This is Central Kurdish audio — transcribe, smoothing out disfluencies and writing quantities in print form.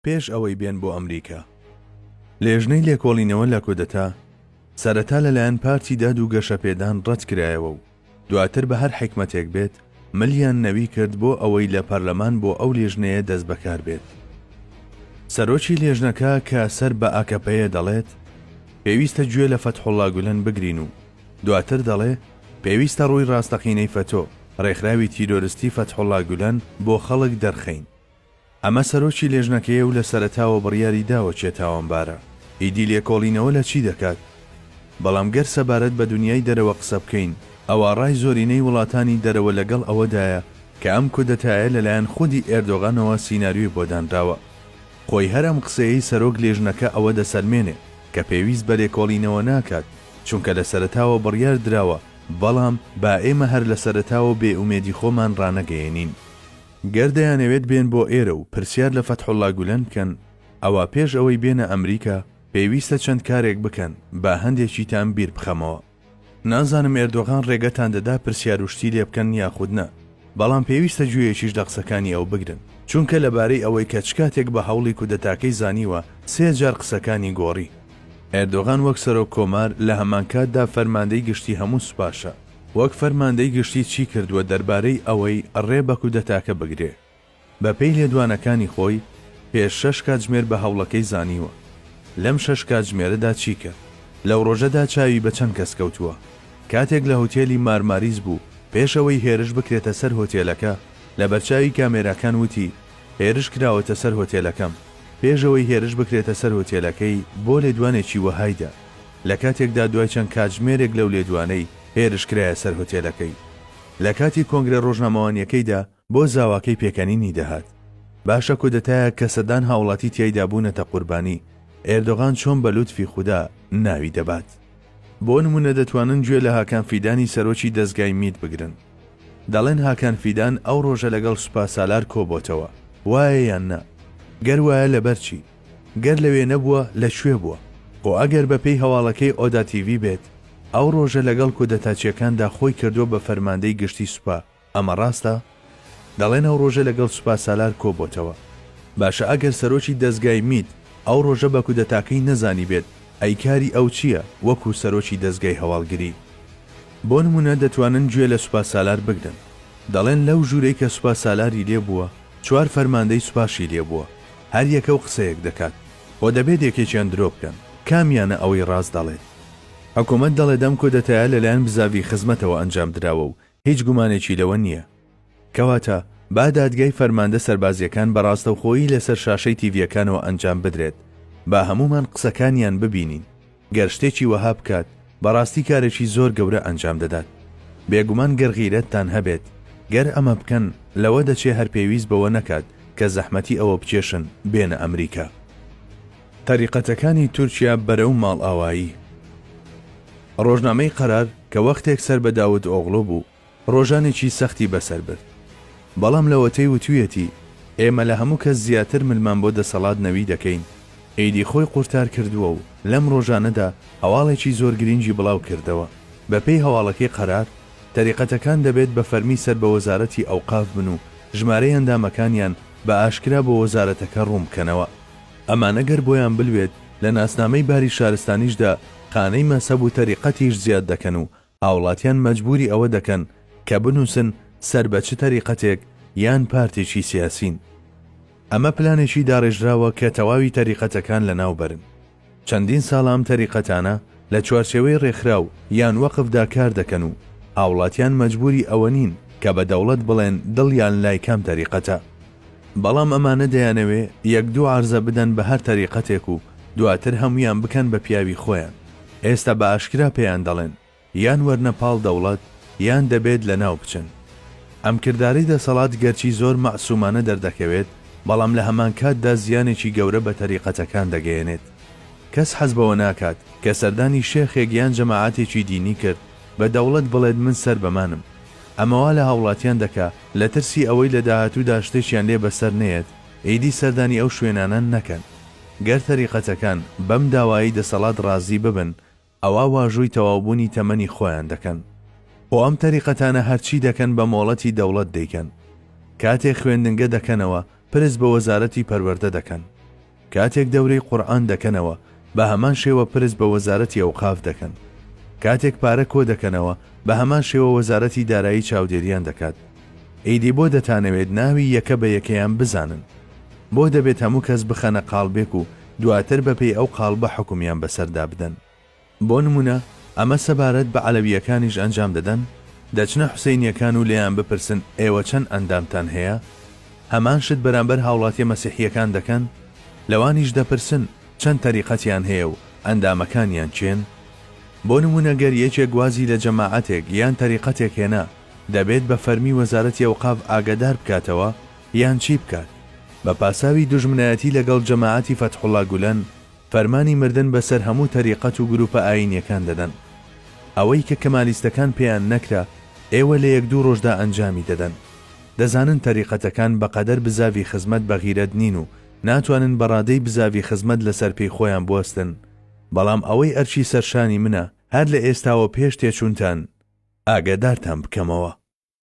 پێش ئەوەی بێن بۆ ئەمریکا. لێژنەی لێکۆڵینەوە لە کودەتا سەرەتا لەلایەن پارتی داد و گەشەپێدان ڕەتکرایەوە و دواتر بە هەر حیکمەتێک بێت ملیان نەوی کرد بۆ ئەوەی لە پەرلەمان بۆ ئەو لێژنەیە دەستبەکار بێت. سەرۆکی لێژنەکە کە سەر بە ئاکەپەیە دەڵێت، پێویستە گوێ لە فەتحوڵا گولەن بگرین و دواتر دەڵێ، پێویستە ڕووی ڕاستەقینەی فەتۆ، ڕێکخراوی تیرۆرستی فەتحوڵا گولەن بۆ خەڵک دەرخەین. ئەمە سەرۆکی لێژنەکەیە و لە سەرەتاوە بڕیاری داوە کێ تاوانبارە. ئیدی لێکۆڵینەوە لە چی دەکات؟ بەڵام گەر سەبارەت بە دونیای دەرەوە قسە بکەین، ئەوا ڕای زۆرینەی وڵاتانی دەرەوە لەگەڵ ئەوەدایە کە ئەم کودەتایە لەلایەن خودی ئێردۆغانەوە سیناریۆی بۆ دانراوە. خۆی هەر ئەم قسەیەی سەرۆک لێژنەکە ئەوە دەسەلمێنێ کە پێویست بە لێکۆڵینەوە ناکات، چونکە لە سەرەتاوە بڕیار دراوە، بەڵام با ئێمە هەر لە سەرەتاوە بێئومێدی خۆمان ڕانەگەیەنین. گەر دەیانەوێت بێن بۆ ئێرە و پرسیار لە فەتحوڵا گولەن بکەن، ئەوا پێش ئەوەی بێنە ئەمریکا پێویستە چەند کارێک بکەن، با هەندێکیتان بیر بخەمەوە. نازانم ئێردۆغان ڕێگەتان دەدا پرسیار و شتی لێ بکەن یاخود نا، بەڵام پێویستە گوێیەکیش لە قسەکانی ئەو بگرن، چونکە لەبارەی ئەوەی کە چ کاتێک بە هەوڵی کودەتاکەی زانیوە، سێ جار قسەکانی گۆڕی. ئێردۆغان وەک سەرۆک کۆمار لە هەمانکاتدا فەرماندەی گشتی هەموو سوپاشە. وەک فەرماندەی گشتی چی کردووە دەربارەی ئەوەی ڕێ بە کودەتاکە بگرێ؟ بە پێی لێدوانەکانی خۆی پێش شەش کاتژمێر بە هەوڵەکەی زانیوە. لەم شەش کاتژمێرەدا چی کرد؟ لەو ڕۆژەدا چاوی بە چەند کەس کەوتووە؟ کاتێک لە هوتێلی مارماریس بوو پێش ئەوەی هێرش بکرێتە سەر هۆتێلەکە لەبەرچاوی کامێراکان وتی هێرش کراوەتە سەر هۆتێلەکەم. پێش ئەوەی هێرش بکرێتە سەر هوتێلەکەی بۆ لێدوانێکی وەهای دا، لە کاتێکدا دوای چەند کاتژمێرێک لەو لێدوانەی هێرش کرایە سەر هوتێلەکەی. لە کاتی کۆنگرە ڕۆژنامەوانیەکەیدا بۆ زاواکەی پێکەنینی دەهات. باشە کودەتایەک کە سەدان هاوڵاتی تیایدا بوونەتە قوربانی، ئێردۆغان چۆن بە لوتفی خودا ناوی دەبات؟ بۆ نمونە دەتوانن گوێ لە هاکان فیدانی سەرۆکی دەزگای میت بگرن. دەڵێن هاکان فیدان ئەو ڕۆژە لەگەڵ سوپاسالار کۆبۆتەوە، وایە یان نا؟ گەر وایە لەبەر چی؟ گەر لەوێ نەبووە لە کوێ بووە؟ خۆ ئەگەر بەپێی هەواڵەکەی ئۆدا تیڤی بێت، ئەو ڕۆژە لەگەڵ کودەتاچیەکاندا خۆی کردووە بە فەرماندەی گشتی سوپا، ئەمە ڕاستە؟ دەڵێن ئەو ڕۆژە لەگەڵ سوپاسالار کۆبۆتەوە. باشە ئەگەر سەرۆکی دەزگای میت ئەو ڕۆژە بە کودەتاکەی نەزانیبێت ئەی کاری ئەو چیە وەکو سەرۆکی دەزگای هەواڵگری؟ بۆ نمونە دەتوانن گوێ لە سوپاسالار بگرن دەڵێن لەو ژورەی کە سوپاسالاری لێ بووە چوار فەرماندەی سوپاشی لێ بووە هەر یەکەو قسەیەک دەکات خۆ دەبێت یەکێکیان درۆ بکەن کامیانە ئەوەی ڕاست دەڵێت؟ حکومەت دەڵێت ئەم کودەتایە لەلایەن بزاڤی خزمەتەوە ئەنجام دراوە و هیچ گومانێکی لەوە نییە. کەواتە با دادگای فەرماندە سەربازییەکان بە ڕاستەوخۆیی لەسەر شاشەی تیڤییەکانەوە ئەنجام بدرێت، با هەموومان قسەکانیان ببینین. گەر شتێکی وەها بکات، بەڕاستی کارێکی زۆر گەورە ئەنجام دەدات. بێگومان گەر غیرەتتان هەبێت، گەر ئەمە بکەن، لەوە دەچێ هەر پێویست بەوە نەکات کە زەحمەتی ئەوە بکێشن بێنە ئەمریکا. تەریقەتەکانی تورکیا بەرەو ماڵئاوایی. ڕۆژنامەی قەرار کە وەختێک سەر بە داود ئۆغلۆ بوو، ڕۆژانێکی سەختی بەسەر برد. بەڵام لەوەتەی وتویەتی ئێمە لە هەموو کەس زیاتر ملمان بۆ دەسەڵات نەوی دەکەین، ئیدی خۆی قورتار کردووە و لەم ڕۆژانەدا هەواڵێکی زۆر گرینگی بڵاو کردەوە. بە پێی هەواڵەکەی قەرار، تەریقەتەکان دەبێت بە فەرمی سەر بە وەزارەتی ئەوقاف بن و ژمارەی ئەندامەکانیان بە ئاشکرا بۆ وەزارەتەکە ڕوون بکەنەوە. ئەمانە گەر بۆیان بلوێت لە ناسنامەی باری شارستانیشدا خانەی مەزهەب و تەریقەتیش زیاد دەکەن و هاوڵاتیان مەجبوری ئەوە دەکەن کە بنوسن سەر بە چ تەریقەتێک یان پارتێکی سیاسین. ئەمە پلانێکی داڕێژراوە کە تەواوی تەریقەتەکان لەناو بەرن. چەندین ساڵە ئەم تەریقەتانە لە چوارچێوەی ڕێکخراو یان وەقفدا کار دەکەن و هاوڵاتیان مەجبوری ئەوە نین کە بە دەوڵەت بڵێن دڵیان لای کام تەریقەتە. بەڵام ئەمانە دەیانەوێ یەک دوو عەرزە بدەن بە هەر تەریقەتێک و دواتر هەموویان بکەن بە پیاوی خۆیان. ئێستا بە ئاشکرا پێیان دەڵێن یان وەرنە پاڵ دەوڵەت یان دەبێت لە ناو بچن. ئەم کردارەی دەسەڵات گەرچی زۆر مەعسومانە دەردەکەوێت بەڵام لە هەمانکاتدا زیانێکی گەورە بە تەریقەتەکان دەگەیەنێت. کەس حەز بەوە ناکات کە سەردانی شێخێک یان جەماعەتێکی دینی کرد بە دەوڵەت بڵێت من سەر بەمانم. ئەمە وا لە هاوڵاتیان دەکا لە ترسی ئەوەی لە داهاتوودا شتێکیان لێ بەسەر نەیەت ئیدی سەردانی ئەو شوێنانە نەکەن. گەر تەریقەتەکان بەم داوایەی دەسەڵات ڕازی ببن ئەوا واژۆی تەواوبوونی تەمەنی خۆیان دەکەن. خۆ ئەم تەریقەتانە هەرچی دەکەن بە مۆڵەتی دەوڵەت دەیکەن. کاتێک خوێندنگە دەکەنەوە پرس بە وەزارەتی پەروەردە دەکەن. کاتێک دەورەی قورعان دەکەنەوە بە هەمان شێوە پرس بە وەزارەتی ئەوقاف دەکەن. کاتێک پارە کۆ دەکەنەوە بە هەمان شێوە وەزارەتی دارایی چاودێریان دەکات. ئیدی بۆ دەتانەوێت ناوی یەکە بە یەکەیان بزانن؟ بۆ دەبێت هەموو کەس بخەنە قاڵبێک و دواتر بەپێی ئەو قاڵبە حوکمیان بەسەردا بدەن؟ بۆ نموونە ئەمە سەبارەت بە عەلەوییەکانیش ئەنجام دەدەن؟ دەچنە حوسەینییەکان و لێیان بپرسن ئێوە چەند ئەندامتان هەیە؟ هەمان شت بەرامبەر هاوڵاتیە مەسیحییەکان دەکەن؟ لەوانیش دەپرسن چەند تەریقەتیان هەیە و ئەندامەکانیان کێن؟ بۆ نموونە گەر یەکێک وازی لە جەماعەتێک یان تەریقەتێک هێنا دەبێت بە فەرمی وەزارەتی ئەوقاف ئاگەدار بکاتەوە یان چی بکات؟ بە پاساوی دوژمنایەتی لەگەڵ جەماعەتی فەتحوڵا گولەن فەرمانی مردن بەسەر هەموو تەریقەت و گروپە ئایینیەکان دەدەن. ئەوەی کە کەمالیستەکان پێیان نەکرا، ئێوە لە یەک دوو ڕۆژدا ئەنجامی دەدەن. دەزانن تەریقەتەکان بە قەدەر بزاڤی خزمەت بەغیرەت نین و ناتوانن بە ڕادەی بزاڤی خزمەت لەسەر پێی خۆیان بوەستن، بەڵام ئەوەی ئەرکی سەرشانی منە هەر لە ئێستاوە پێش تێچوونتان ئاگادارتان بکەمەوە.